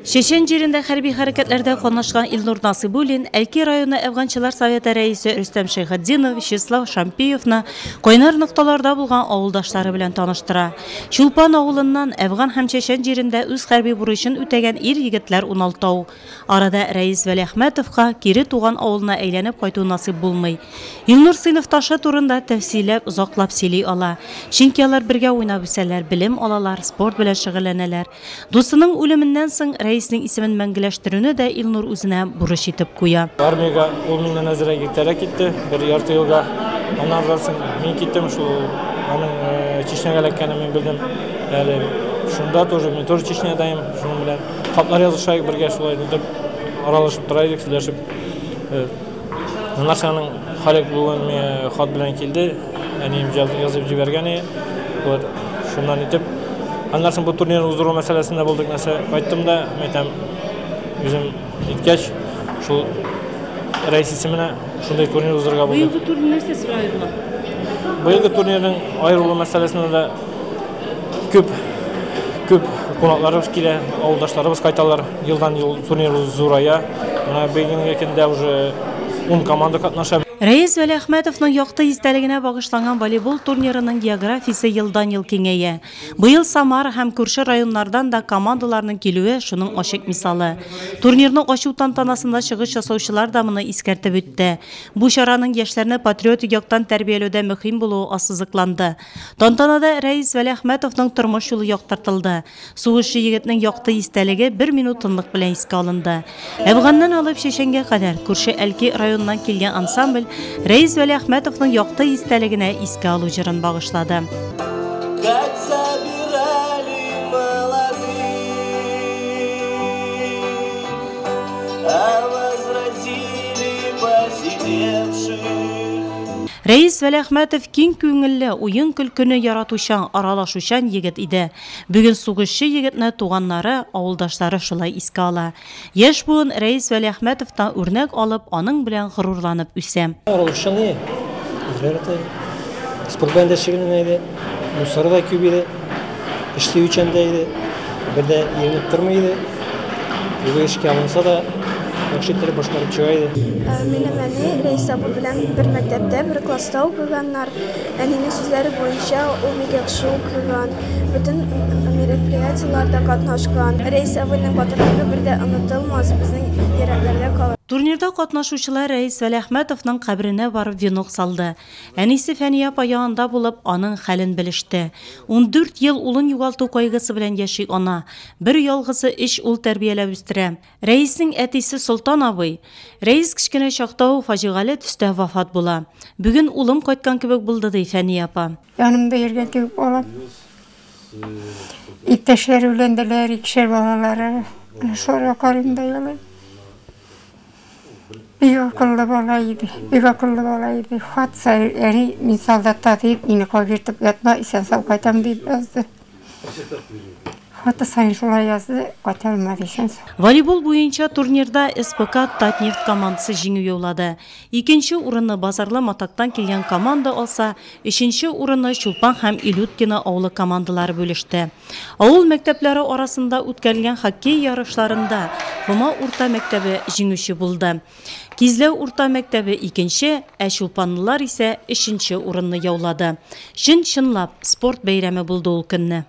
Чечен җирендә хәрби хәрәкәтләрдә катнашкан Илнур Насыйбуллин, Әлки районы әфганчылар советы рәисе Рөстәм Шәйхетдинов, Вячеслав Шампиевны кайнар нокталарда булган авылдашлары белән таныштыра. Чулпан авылыннан Әфган һәм Чечен җирендә үз хәрби бурычын үтәгән ир-егетләр уналтау. Арада Рәис Вәлиәхмәтовка кире туган авылына әйләнеп кайту насыйп булмый. Илнур сыйныфташы турында тәфсилләп, озаклап сөйли ала. Чөнки алар бергә уйнап үсәләр, белем алалар, спорт белән шөгыльләнәләр. Дустының үлеменнән соң Рәиснең исемен мәңгеләштерүне дә Илнур үзенә бурыч итеп куя. Армиягә ул миннән әзрәк иртәрәк китте, бер ярты елга. Аннан соң мин киттем, шул аның Чечнягә эләккәнен мин белдем. Әле шунда тоже, мин тоже Чечнядаем, шуның белән хатлар языша идек бергә, шулай итеп аралашып тора идек, сөйләшеп. Аннан соң аның һәлак булуын миңа хат белән килде. Әнием язып җибәргән иде. Вот, шуннан итеп. Аннан соң бу турнирны уздыру мәсьәләсендә булдык нәрсә. Кайттым да, мәйтәм, үзем иткәч, шул рәис исеменә шундый турнир уздырырга булдык. Быелгы турнир нәрсәсе белән аерыла? Быелгы турнирның аерылу мәсьәләсендә дә күп күп кунакларыбыз килә, авылдашларыбыз кайталар. Елдан-ел турнир зурая. Менә бүгенге көндә уже 10 команда катнаша. Рәис Вәлиәхмәтовның якты истәлегенә багышланган волейбол турнирының географиясе елдан-ел киңәя. Быел Самара һәм күрше районнардан да командаларның килүе шуның ачык мисалы. Турнирны ачу тантанасында чыгыш ясаучылар да моны искәртеп үтте. Бу чараның яшьләрне патриотик яктан тәрбияләүдә мөһим булуы ассызыкланды. Тантанада Рәис Вәлиәхмәтовның тормыш юлы яктыртылды. Сугышчы егетнең якты истәлеге бер минут тынлык белән искә алынды. Әфганнан алып Чеченгә кадәр күрше Әлки районыннан килгән ансамбль Рәис Вәлиәхмәтовның якты истәлегенә искә алу җырын багышлады. Как собирали молодых, а возвратили посидевших. Рәис Вәлиәхмәтов киң күңелле, уен-көлкене яратучан, аралашучан егет иде. Бүген сугышчы егетне туганнары, авылдашлары шулай искә ала. Яшь буын Рәис Вәлиәхмәтовтан үрнәк алып, аның белән горурланып үсә. Аралашучан иде, үзләре дә спорт белән дә шөгыльләнә иде, дуслары да күп иде, эш сөючән дә иде, бер дә иренеп тормый иде. Любой эшкә алынса да, яхшы иттереп башкарып чыга иде. Минем әни Рәис абый белән бер мәктәптә, бер класста укыганнар. Әнинең сүзләре буенча, ул бик яхшы укыган, бөтен мероприятиеләрдә катнашкан. Рәис абыйның батырлыгы бер дә онытылмас, безнең йөрәкләрдә калыр. Турнирда катнашучылар Рәис Вәлиәхмәтовның каберенә барып венок салды. Әнисе Фәния апа янында булып, аның хәлен белеште. 14 ел улын югалту кайгысы белән яши ана. Бер ялгызы өч ул тәрбияләп үстерә. Рәиснең әтисе Солтан абый. Рәис кечкенә чакта ук фаҗигале төстә вафат була. Бүген улым кайткан кебек булды, ди Фәния апа. Янымда йөргән кебек балам. Иптәшләре өйләнделәр, икешәр балалары. Менә шуларга карыйм да елыйм. Бик акыллы бала иде, бик акыллы бала иде. Хат саен, әни, мин солдатта дип, мине кайгыртып ятма, исән-сау кайтам дип язды. Хаты саен шулай язды, кайта алмады исән-сау. Волейбол буенча турнирда СПК Татнефть командасы җиңү яулады. Икенче урынны Базарлы Матактан килгән команда алса, өченче урынны Чулпан һәм Илюткино авылы командалары бүлеште. Авыл мәктәпләре арасында үткәрелгән хоккей ярышларында Хома урта мәктәбе җиңүче булды. Кизләү урта мәктәбе икенче, ә чулпанлылар исә өченче урынны яулады. Чын-чынлап спорт бәйрәме булды ул көнне.